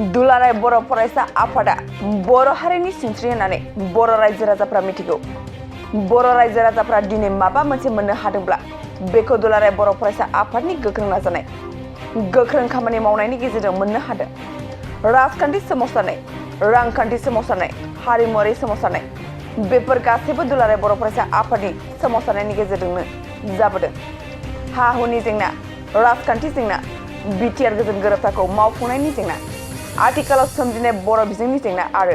दुलाराय बर' फरायसा आफादा बर' हारिनि सिनस्रि होननानै बर' रायजो राजाफ्रा मिथिगौ। बर' रायजो राजाफ्रा दिनै माबा मोनसे मोननो हादोंब्ला बेखौ दुलाराय बर' फरायसा आफादनि गोख्रों नाजानाय, गोख्रों खामानि मावनायनि गेजेरजों मोननो हादों। राजखान्थि सोमावसारनाय, रांखान्थि सोमावसारनाय, हारिमुवारि सोमावसारनाय बेफोर गासैबो दुलाराय बर' फरायसा आफादनि सोमावसारनायनि गेजेरजोंनो जाबोदों। हा हुनि जेंना, राजखान्थि जेंना, बिटिआर गोजोन गोरोबथाखौ मावफुंनायनि जेंना, आथिखालाव सोमजिनाय बर' बिजोंनि जेंना आरो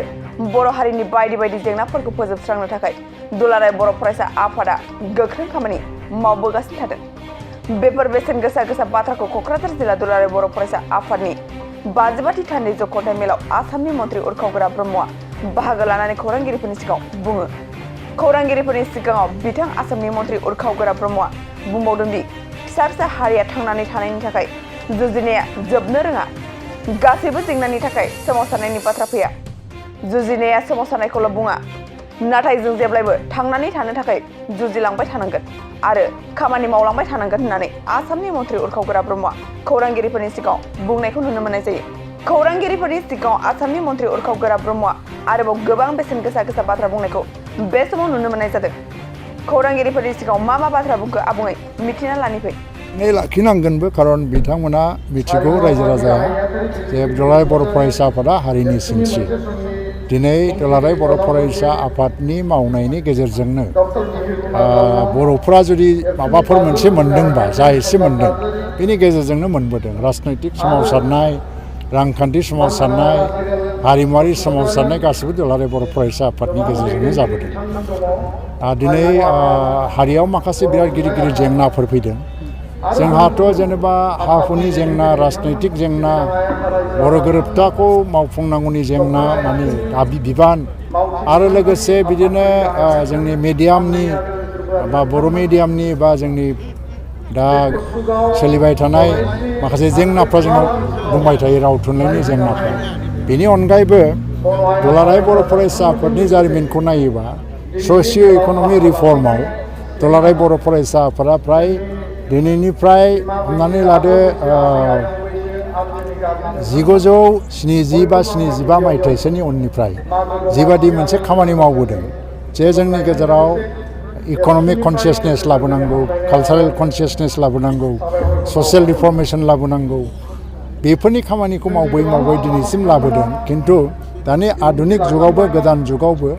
बर' हारिनि बायदि बायदि जेंनाफोरखौ फोजोबस्रांनो थाखाय दुलाराय बर' फरायसा आफादा गोख्रों खामानि मावबोगासिनो थादों। बेफोर बेसेन गोसा बाथ्राखौ क'क्राझार जिल्ला दुलाराय बर' फरायसा आफादनि 55थि थान्दै जख'थाइ मेलाव आसामनि मन्थ्रि उरखाव ब्रह्मआ बाहागो लानानै खौरांगिरिफोरनि सिगाङाव बुङो। खौरांगिरिफोरनि सिगाङाव बिथां आसामनि मन्थ्रि उरखाव ब्रह्मआ बुंबावदों दि फिसा हारिया थांनानै थानायनि थाखाय जुजिनाया जोबनो रोङा। गासैबो जेंनानि थाखाय सोमावसारनायनि बाथ्रा फैया। जुजिनाया सोमावसारनायखौल' बुङा, नाथाय जों जेब्लायबो थांनानै थानो थाखाय जुजिलांबाय थानांगोन आरो खामानि मावलांबाय थानांगोन होननानै आसामनि मन्थ्रि उरखाव ब्रह्मआ खौरांगिरिफोरनि सिगाङाव बुंनायखौ नुनो मोननाय जायो। खौरांगिरिफोरनि सिगाङाव आसामनि मन्थ्रि उरखाव ब्रह्मआ आरोबाव गोबां बेसेन गोसा बाथ्रा बुंनायखौ बे समाव नुनो मोननाय जादों। खौरांगिरिफोरनि सिगाङाव मा बाथ्रा बुंखो आबुङै मिथिना लानि फै। लाखिनांगोनबो, खारन बिथांमोना मिथिगौ रायजो राजाया जे दुलाराय बर' फरायसा आफादा हारिनि सिनस्रि। दिनै दुलाराय बर' फरायसा आफादनि मावनायनि गेजेरजोंनो बर'फोरा जुदि माबाफोर मोनसे मोनदोंबा, जा एसे मोनदों बेनि गेजेरजोंनो मोनबोदों। राजनैतिक सोमावसारनाय, रांखान्थि सोमावसारनाय, हारिमुवारि सोमावसारनाय गासिबो दुलाराय बर' फरायसा आफादनि गेजेरजोंनो जाबोदों। दिनै हारियाव माखासे बिराद गिदिर जेंनाफोर फैदों। जोंहाथ' जेनेबा हा हुनि जेंना, राजनैतिक जेंना, बर' गोरोबथाखौ मावफुंनांगौनि जेंना, माने दाबि बिबान, आरो लोगोसे बिदिनो जोंनि मिडियामनि बा बर' मिडियामनि बा जोंनि दा सोलिबाय थानाय माखासे जेंनाफ्रा जोंनाव बुंबाय थायो, राव थुनलाइनि जेंनाफ्रा। बेनि अनगायैबो दुलाराय बर' फरायसा आफादनि जारिमिनखौ नायोबा ससिय' इक'नमिक रिफर्मआव दुलाराय बर' फरायसा आफादा फ्राय दिनैनिफ्राय हमनानै लादो 1970 बा 75 मायथाइसोनि उननिफ्राय जिबादि मोनसे खामानि मावबोदों, जे जोंनि गेजेराव इक'नमिक कनसियासनेस लाबोनांगौ, कालचारेल कनसियासनेस लाबोनांगौ, ससियेल रिफर्मेसन लाबोनांगौ, बेफोरनि खामानिखौ मावै दिनैसिम लाबोदों। खिन्थु दानि आधुनिक जुगावबो, गोदान जुगावबो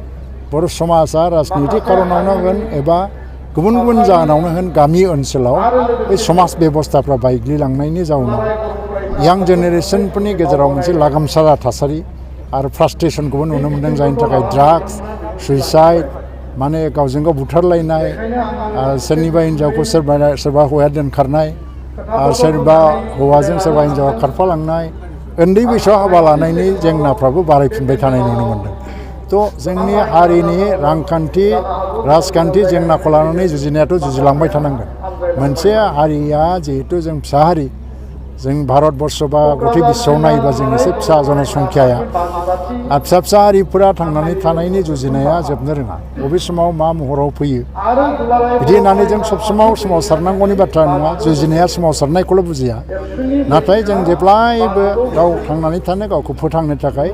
बर' समाजा राजनितिक खारनावनो होन एबा गुबुन जाहोनावनो होन गामि ओनसोलाव बे समाज बेबस्थाफ्रा बायग्लिलांनायनि जाउनाव यां जेनेरेसनफोरनि गेजेराव मोनसे लागामसारा थासारि आरो फ्रास्ट्रेसनखौबो नुनो मोनदों। जायनि थाखाय ड्राग्स, सुइसाइड, माने गावजों गाव बुथारलायनाय, सोरनिबा हिन्जावखौ सोरबा हौवाया दोनखारनाय, सोरबा हौवाजों सोरबा हिन्जावा खारफालांनाय, उन्दै बैसोआव हाबा लानायनि जेंनाफ्राबो बारायफिनबाय थानाय नुनो मोनदों। थ' जोंनि हारिनि रांखान्थि, राजखान्थि जेंनाखौ लानानै जुजिनायाथ' जुजिलांबाय थानांगोन। मोनसे हारिया जिहेथु जों फिसा हारि, जों भारतबर्ष बा गथै बिश्वआव नायोबा जों एसे फिसा जनसंख्याया, फिसा हारिफोरा थांनानै थानायनि जुजिनाया जोबनो रोङा। बबे समाव मा महराव फैयो बिदि होननानै जों सब समाव सोमावसारनांगौनि बाथ्रा नङा। जुजिनाया सोमावसारनायखौल' बुजिया, नाथाय जों जेब्लायबो गाव थांनानै थानो, गावखौ फोथांनो थाखाय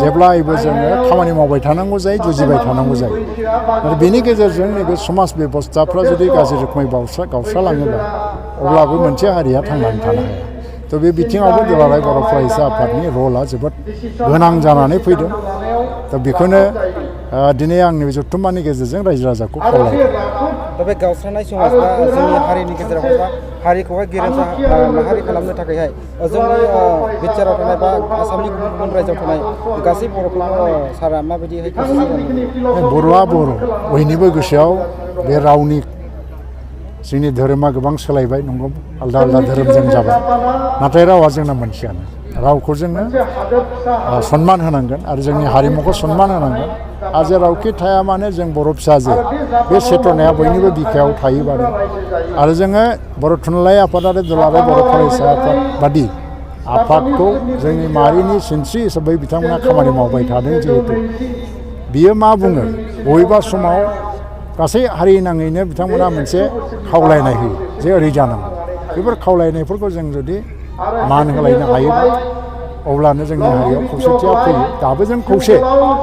जेब्लायबो जोङो खामानि मावबाय थानांगौ जायो, जुजिबाय थानांगौ जायो। आरो बेनि गेजेरजों नैबे समाज बेबस्थाफ्रा जुदि गाज्रि रोखोमै गावस्रालाङोबा अब्लाबो मोनसे हारिया थांनानै थानो हाया। थ' बे बिथिङावबो दुलाराय बर' फरायसा आफादनि रला जोबोद गोनां जानानै फैदों। दा बेखौनो दिनै आंनि बे जथुम्मानि गेजेरजों रायजो राजाखौ खावलायदों। दा बे गावस्रानाय समाज बा जोंनि हारिनि गेजेरावहाय बा हारिखौहाय गेरेमसा माहारि खालामनो थाखायहाय जोंनि बिटिआराव थानाय बा आसामनि गुबुन रायजोआव थानाय गासै बर'फोरखौ सारा माबायदिहाय बर'आ बर', बयनिबो गोसोआव बे रावनि, जोंनि धोरोमा गोबां सोलायबाय, नंगौ आलदा धोरोमजों जाबाय, नाथाय रावा जोंना मोनसेयानो। रावखौ जोङो सनमान होनांगोन आरो जोंनि हारिमुखौ सनमान होनांगोन। आरो जेरावखि थाया मानो जों बर' फिसाजो, बे चेतनाया बयनिबो बिखायाव थायोबानो, आरो जोङो बर' थुनलाइ आफाद आरो दुलाराय बर' फरायसा आफाद बादि आफादखौ जोंनि माहारिनि सिनस्रि हिसाबै बिथांमोना खामानि मावबाय थादों। जिहेतु बियो मा बुङो, बबेबा समाव गासै हारि नाङैनो बिथांमोना मोनसे खावलायनाय होयो जे ओरै जानांगौ। बेफोर खावलायनायफोरखौ जों जुदि मान होलायनो हायोबा अब्लानो जोंनि हारियाव खौसेथिया फैयो दाबो जों खौसे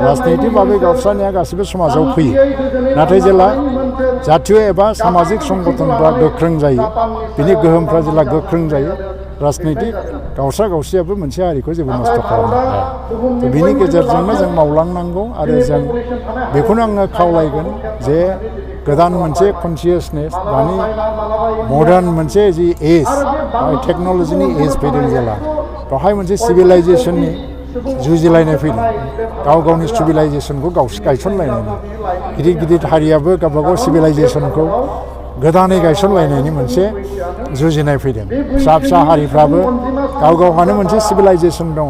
राजनितिक भाबै गावस्रानाया गासिबो समाजाव फैयो नाथाय जेला जातीय एबा सामाजिक संगठनफ्रा गोख्रों जायो बिनि गोहोमफ्रा जेला गोख्रों जायो राजनितिक गावस्रा गावस्रियाबो मोनसे हारिखौ जेबो नस्थ' खालामनो हाया बिनि गेजेरजोंनो जों मावलांनांगौ आरो जों बेखौनो आङो खावलायगोन जे गोदान मोनसे कनसियासनेस दानि मडार्न मोनसे जि एज टेक्न'लजिनि एज फैदों जेला बेवहाय मोनसे सिभिलाइजेसननि जुजिलायनाय फैदों गाव गावनि सिभिलाइजेसनखौ गायसनलायनायनि गिदिर गिदिर हारियाबो गावबागाव सिभिलाइजेसनखौ गोदानै गायसनलायनायनि मोनसे जुजिनाय फैदों फिसा फिसा हारिफ्राबो गाव गावहानो मोनसे सिभिलाइजेसन दङ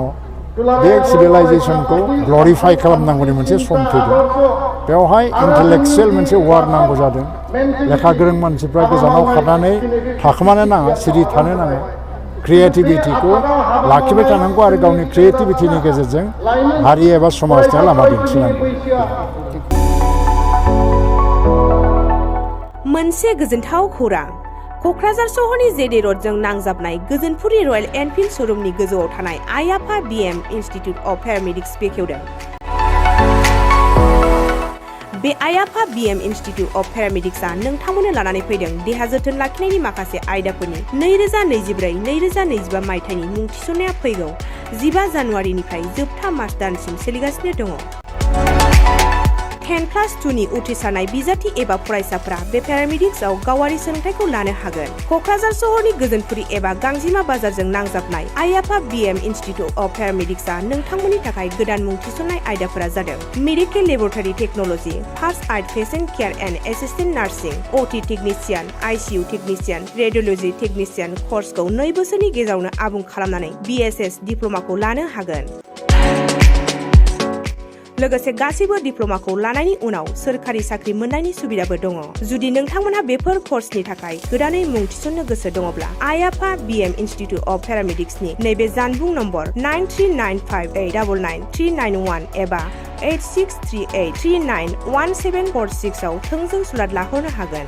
बे सिभिलाइजेसनखौ ग्ल'रिफाइ खालामनांगौनि मोनसे सम फैदों बेवहाय इन्टेलेक्सुयेल मोनसे वार नांगौ जादों लेखा गोरों मानसिफ्रा गोजानाव खारनानै थाखोमानो नाङा सिरि थानो नाङा क्रिएटिभिटिखौ लाखिबाय थानांगौ आरो गावनि क्रिएटिभिटिनि गेजेरजों हारि एबा समाजनि लामा दिन्थिनांगौ मोनसे गोजोनथाव खौरां क'क्राझार सहरनि जेडे र'डजों नांजाबनाय गोजोनपुरि रयेल एनफिल्ड श'रुमनि गोजौआव थानाय आइ आफा बिएम इनस्टिट्युट अफ पेरामेडिक्स बेखेवदों बे आइ आफा बिएम इनस्टिट्युट अफ पेरामेडिक्सआ नोंथांमोननो लानानै फैदों देहा जोथोन लाखिनायनि माखासे आयदाफोरनि 2024-2025 मायथाइनि मुं थिसननाया फैगौ 15 जानुवारिनिफ्राय जोबथा मार्च दानसिम सोलिगासिनो दङ 10+2नि उथ्रिसारनाय बिजाथि एबा फरायसाफोरा बे पेरामेडिक्सआव गावारि सोलोंथाइखौ लानो हागोन क'क्राझार सहरनि गोजोनपुरि एबा गांजिमा बाजारजों नांजाबनाय आइ आफा बिएम इनस्टिट्युट अफ पेरामेडिक्सआ नोंथांमोननि थाखाय गोदान मुं थिसननाय आयदाफोरा जादों medical laboratory technology first aid patient care and assistant nursing OT technician ICU technician radiology technician कर्सखौ 2 बोसोरनि गेजेरावनो आबुं खालामनानै बिएसएस डिप्ल'माखौ लानो हागोन लोगोसे गासैबो डिप्ल'माखौ लानायनि उनाव सोरखारि साख्रि मोननायनि सुबिदाबो दङ जुदि नोंथांमोनहा बेफोर कर्सनि थाखाय गोदानै मुं थिसननो गोसो दङब्ला आइ आफा बिएम इनस्टिट्युट अफ पेरामेडिक्सनि नैबे जानबुं नम्बर 9395899391 एबा 8638391746 आव थोंजों सुलाद लाहरनो हागोन